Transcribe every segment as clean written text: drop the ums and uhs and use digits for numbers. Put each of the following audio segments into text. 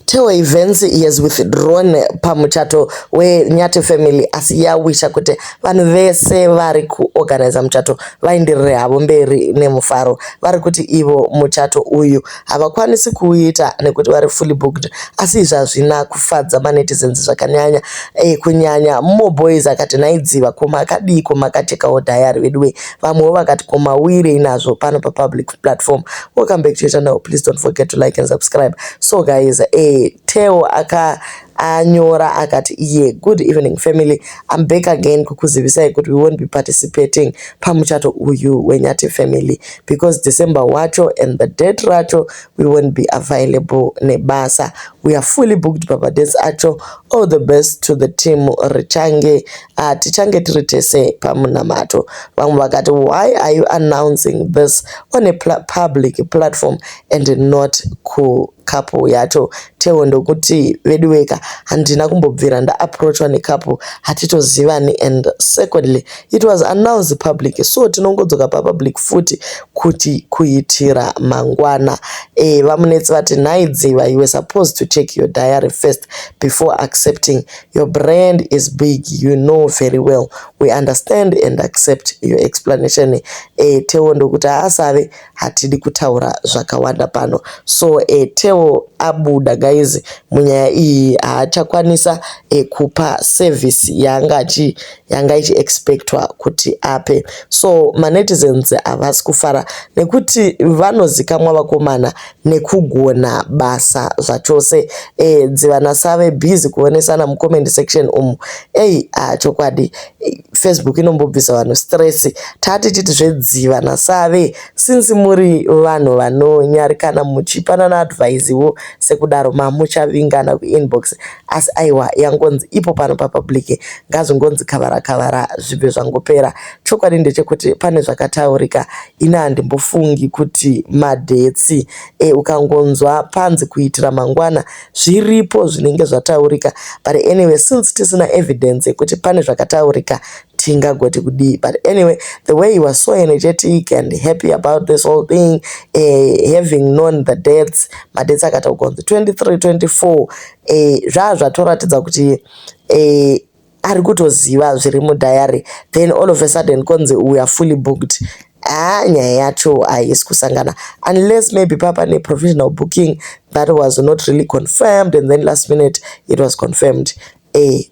Theo Events has withdrawn pamuchato weNyati family, asi yawisha kuti vanhu vese vari kuorganiza muchato vaenderere havo mberi nemufaro. Vari kuti ivo muchato uyu havakwanisi kuuita nekuti vari fully booked, asi izvi hazvina kufadza manetizens zvakanyanya, kunyanya Moreboys akati, "Nhai Dziva, ko makadii? Ko makachekawo diary veduwe?" Vamwewo vakati, "Ko mawirei nazvo pano papublic platform?" Welcome back to your channel. Please don't forget to like and subscribe. So guys, Theo aka anyora akati iye, "Good evening family, I'm back again kukuzivisai kuti we won't be participating pamuchato uyu weNyati family because December wacho and the date racho, we won't be available nebasa. We are fully booked pamadates acho. All the best to the team richange, tichange tiri tese pamunamato." Vamwe vakati, "Why are you announcing this on a public platform and not kucouple yacho?" Theo ndokuti, "Veduweka, handina kumbobvira ndaapproachwa necouple, hatitozivani, and secondly, it was announced public, so tinongodzoka papublic futi kuti kuitira mangwana." VaMunetsi vati, "Nhai Dziva, you were supposed to check your diary first before accepting. Your brand is big, you know very well. We understand and accept your explanation." Theo ndokuti, "Haasave, hatidi kutaura zvakawanda pano." So Theo abuda guys munyaya iyi, haachakwanisa kupa service yanga ichiexpectwa kuti ape. So manetizens havasi kufara nekuti vanozikamwa vakomana nekugona basa zvachose. Dziva naSave busy kuonesana mucomment section umu. Ei, chokwadi Facebook inombobvisa vanhu stress. Tatichiti zveDziva naSave, since muri vanhu vanonyarikana muchipanana advice wo sekudaro, mamuchavingana kuinbox, asi aiwa, yangonzi ipo pano papublic, ngazvingonzi kavara kavara, zvibve zvangopera. Chokwadi ndechekuti pane zvakataurika. Ini handimbofungi kuti madates, ukangonzwa panzi kuitira mangwana, zviripo zvinenge zvataurika. But anyway, since tisina evidence yekuti pane zvakataurika, tingagoti kudii? But anyway, the way he was so energetic and happy about this whole thing, having known the dates, madates akataurwa kunzi 23, 24, zvaa zvatoratidza kuti ari kutoziva zviri mudiary. Then all of a sudden konzi we are fully booked. Haa, nyaya yacho haisi kusangana, unless maybe papa neprovisional booking that was not really confirmed and then last minute it was confirmed.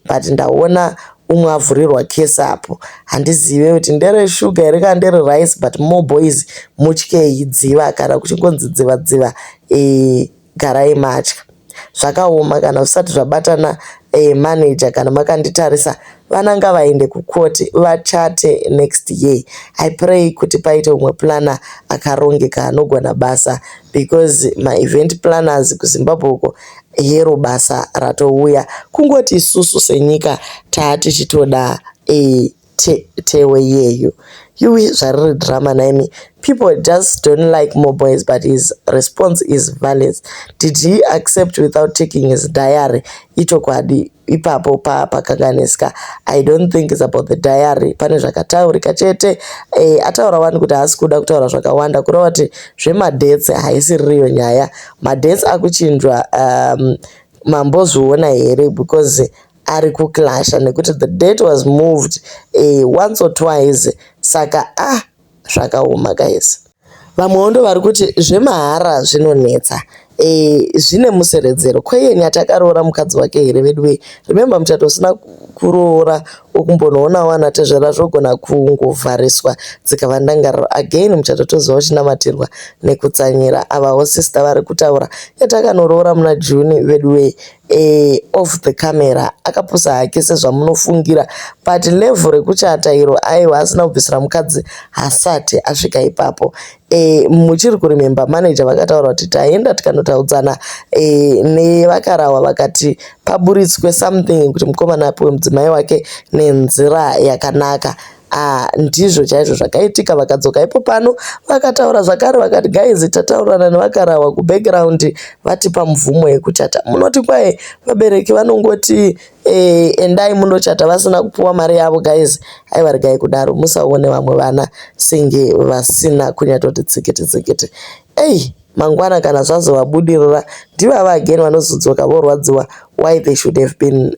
But ndaona umwe avhurirwa kesi apo, handizive kuti ndereshuga here kana ndere rice, but Moreboys, mutyei Dziva. Kana kuchingonzi Dziva Dziva, garai matya. Zvakaoma kana zvisati zvabatana. Manager, kana makanditarisa, vana ngavaende kukoti vachate next year. I pray kuti paite umwe planner akarongeka anogona basa, because maevent planners kuZimbabwe uko, hero basa ratouya. Kungoti isusu senyika taatichitoda tewe iyeyu. Yuwi, zvariri drama naimi. People just don't like Moreboys, but his response is valid. Did he accept without checking his diary? Ichokwadi, ipapo pakanganisika. I don't think it's about the diary. Pane zvakataurika chete. Ataura wani kuti haasi kuda kutaura zvakawanda, kureva kuti zvemadates haisiririyo nyaya. Madates akuchinjwa, mambozviona here? Because ari kuclasha nekuti the date was moved once or twice. Saka ah, zvakaoma guys. Vamwewo ndo vari kuti zvemahara zvinonetsa, zvine museredzero. Kwaiye Nyati akaroora mukadzi wake here vedu? Remember, muchato usina kuroora ukumbonoona wana tezvara zvogona kungovhariswa dzikava ndangariro. Again, muchato toziva uchinamatirwa nekutsanyira. Avawo sister vari kutaura, Nyati akanoroora muna June veduwe, off the camera. Akapusa hake sezvamunofungira, but level rekuchata iro, aiwa, asina kubvisira mukadzi hasati asvika ipapo. Muchiri kuremember manager vakataura kuti taenda tikanotaudzana nevakarawa, vakati paburitswe something kuti mukomana apiwe mudzimai wake nenzira yakanaka. Ndizvo chaizvo zvakaitika. Vakadzoka ipo pano vakataura zvakare, vakati, "Guys, tataurirana nevakarawa kubackground, vatipa mvumo yekuchata." Munoti kwai vabereki vanongoti endai mundochata vasina kupiwa mari yavo? Guys, aiwa, regai kudaro. Musaone vamwe vana senge vasina kunyatoti tsikiti tsikiti. Ei. Mangwana kana zvazovabudirira, ndivava again vanozodzoka vorwadziwa why they should have been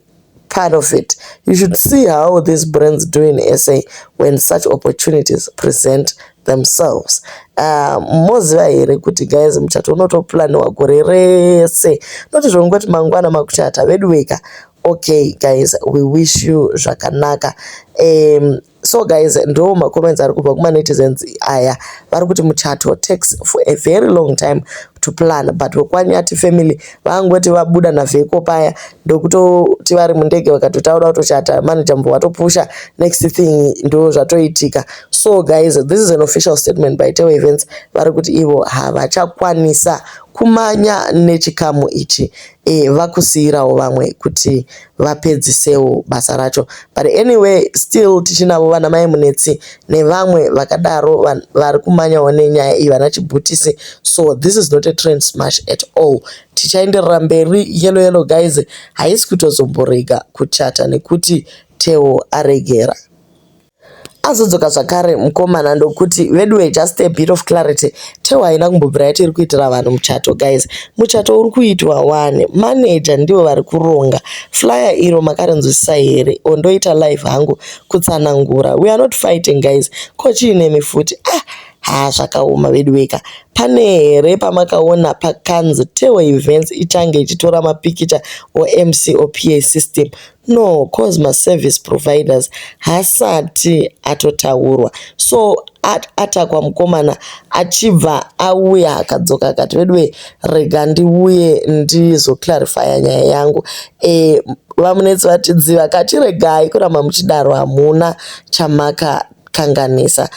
part of it. You should see how these brands do in SA when such opportunities present themselves. Moziva here kuti guys, muchato unotoplaniwa gore rese, noti zvongoti mangwana makuchata vedu weka. Okay guys, we wish you zvakanaka. So guys, ndo macomments ari kubva kumanetizens aya. Vari kuti muchato takes for a very long time to plan, but vekwaNyati family vangoti vabuda navheko paya, ndokutoti vari mundege vakatotaura kutochata, manager mbo watopusha, next thing ndo zvatoitika. So guys, this is an official statement by Teo Events. Vari kuti ivo havachakwanisa kumanya nechikamu ichi, vakusiyirawo vamwe kuti vapedzisewo basa racho. But anyway, still tichinavo vana mai Munetsi nevamwe vakadaro vari kumanyawo nenyaya iyi, vana Chibhutisi. So this is not a trend smash at all. Tichaenderera mberi. Yellow yellow guys haisi kutozomborega kuchata nekuti Teo aregera. Azodzoka zvakare mukomana ndokuti, "Veduwe, just a bit of clarity. Teo haina kumbobvira yati iri kuitira vanhu muchato. Guys, muchato uri kuitwa wani, maneja ndivo vari kuronga. Flyer iro makarinzwisisa here? Ondoita live hangu kutsanangura. We are not fighting, guys. Ko chiine futi? Ah ha, zvakaoma vedu weka. Pane here pamakaona pakanzi Teo Events ichange ichitora mapikicha oMC oPA system? No, cause maservice providers hasati atotaurwa." So atakwa mukomana achibva auya akadzoka akati, "Veduwe, rega ndiuye ndizoclarifya nyaya yangu." VaMunetsi vati dziva kati, "Regai kuramba muchidaro, hamuna chamakakanganisa.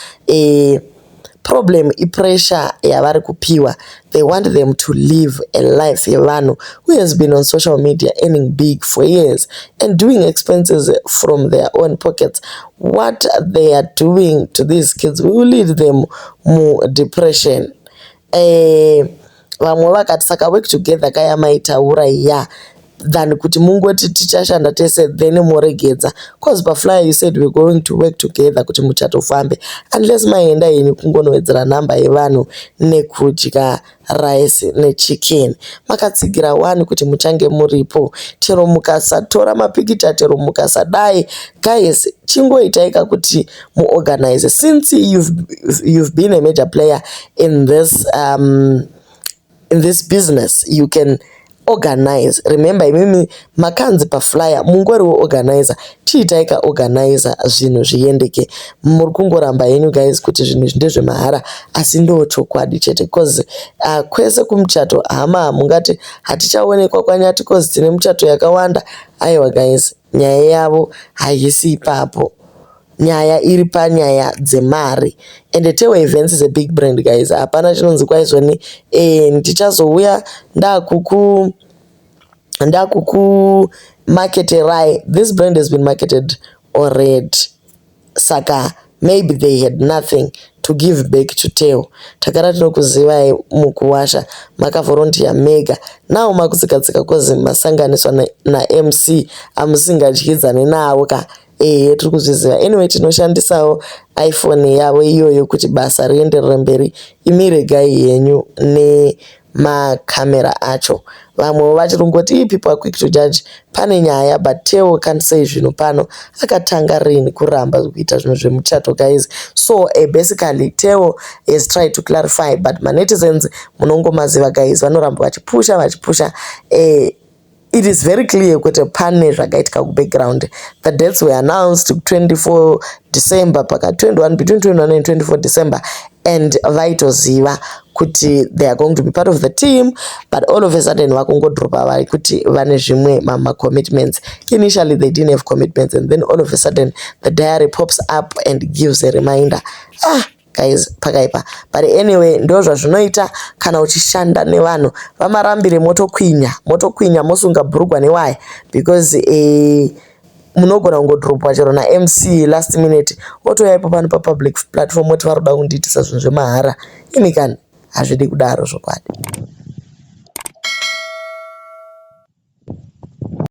Problem ipressure yavari kupiwa. They want them to live a life yevanhu who has been on social media earning big for years and doing expenses from their own pockets. What they are doing to these kids will lead them mudepression." Vamwe vakati, "Saka work together kaya maitaura ya than kuti mungoti tichashanda tese then moregedza, cause paflyer you said we're going to work together kuti muchatofambe, unless maenda henyu kungonowedzera nhamba yevanhu nekudya rice nechicken. Makatsigira wani kuti muchange muripo chero mukasatora mapikicha, chero mukasadai. Guys, chingoitai kakuti muorganize since you've been a major player in this business. You can organize. Remember, imimi makanzi paflyer mungoriwo organizer. Chiitai kaorganizer zvinhu zviendeke. Muri kungoramba henyu guys kuti zvinhu izvi ndezvemahara, asi ndo chokwadi chete, cause kwese kumuchato hama mungati hatichaonekwa kwaNyati cause tine muchato yakawanda. Aiwa guys, nyaya yavo haisi ipapo. Nyaya iri panyaya dzemari, and Teo Events is a big brand, guys. Hapana chinonzi kwaizvoni ndichazouya ndakukumaketerai. This brand has been marketed already, saka maybe they had nothing to give back to Teo. Takara tinokuzivai mukuwasha, makavolunteer mega. Now makutsika-tsika cause masanganiswa naMC na amusingadyidzani navo ka. Ehe, tiri kuzviziva. Anyway, tinoshandisawo iPhone yavo iyoyo kuti basa rienderere mberi. Imi regai henyu nemakamera acho. Vamwewo vachiri kungoti, "People are quick to judge. Pane nyaya, but Teo can't say zvinhu pano. Akatanga rini kuramba kuita zvinhu zvemuchato, guys?" So basically Teo has tried to clarify, but manetizens munongomaziva guys, vanoramba vachipusha vachipusha. It is very clear kuti pane zvakaitika kubackground. The dates were announced 24 December, paka 21, between 21 and 24 December, and vaitoziva kuti they are going to be part of the team, but all of a sudden vakungodropa vari kuti vane zvimwe mamacommitments. Initially they didn't have commitments, and then all of a sudden the diary pops up and gives a reminder. Ah guys, pakaipa. But anyway, ndo zvazvinoita kana uchishanda nevanhu vamarambire. Motokwinya, motokwinya, mosunga bhurugwa newaya, because munogona kungodropwa chero naMC last minute, otouya ipo pano papublic platform oti vari kuda kundiitisa zvinhu zvemahara. Imi kani, hazvidi kudaro zvokwadi.